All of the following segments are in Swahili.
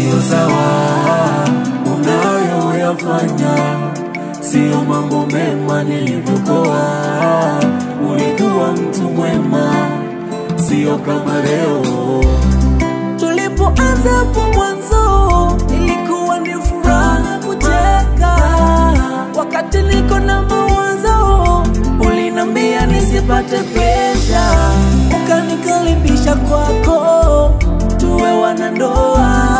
Sio sawa unayoyafanya, sio mambo mema nilivyokuwa. Ulikuwa mtu mwema, sio kama leo. Tulipoanza hapo mwanzo ilikuwa ni furaha kucheka. Wakati niko na mawazo ulinambia nisipate presha, ukanikaribisha kwako tuwe wanandoa.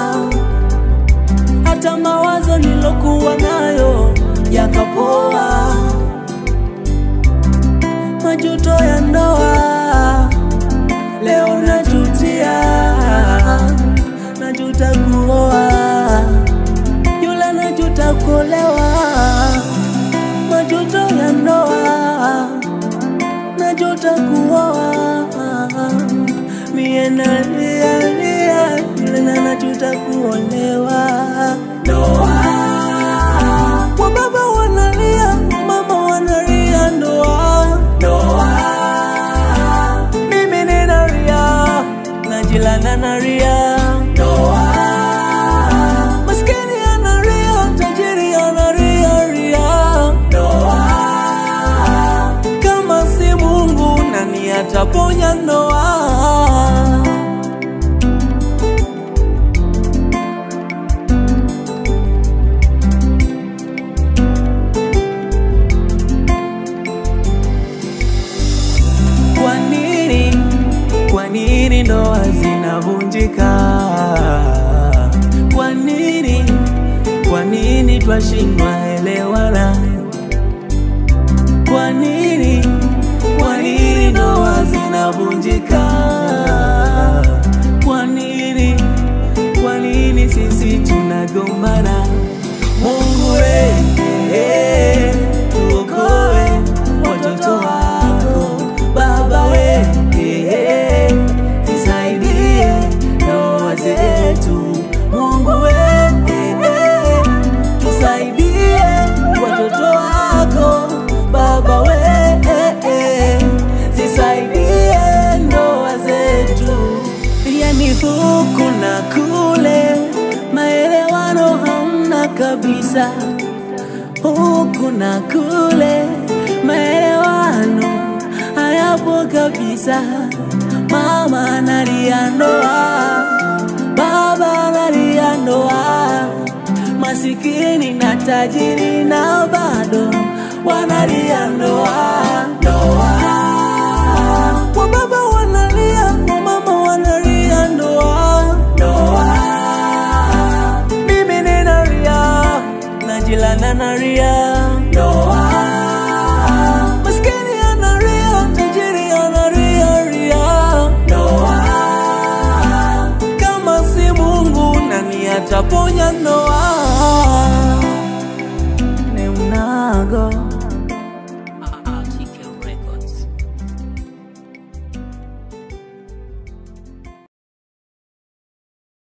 Hata mawazo nilokuwa nayo yakapoa. Majuto ya ndoa leo najutia, najuta kuoa, yule najuta kuolewa. Majuto ya ndoa, najuta kuoa, mie nalia lia, yule najuta kuolewa. Ndoa, kwa baba wanalia, mama wanalia ndoa. Ndoa, mimi ninalia, najilana nalia. Ndoa, maskini analia, tajiri analia lia. Ndoa, kama si Mungu nani ataponya ndoa? Kwa nini ndoa zinavunjika? Kwa nini twashindwa elewana? Kwa nini ndoa zinavunjika? Kwa nini sisi tunagombana? Mungu we, tuokoe watoto wako. Baba we, tusaidie ndoa zetu. Mungu we, tusaidie watoto wako. Baba we, tusaidie ndoa zetu. Yani huku na kule maelewano hamna kabisa. Huku na kule maelewano hayapo kabisa. Mama analia ndoa, baba analia ndoa, masikini na tajiri nao bado wanalia ndoa. Ndoa, kwa baba wanalia, kwa mama wanalia ndoa. Ndoa, mimi ninalia, najilana nalia. Ndoa, maskini analia, tajiri analia lia. Ndoa, kama si Mungu nani ataponya ndoa?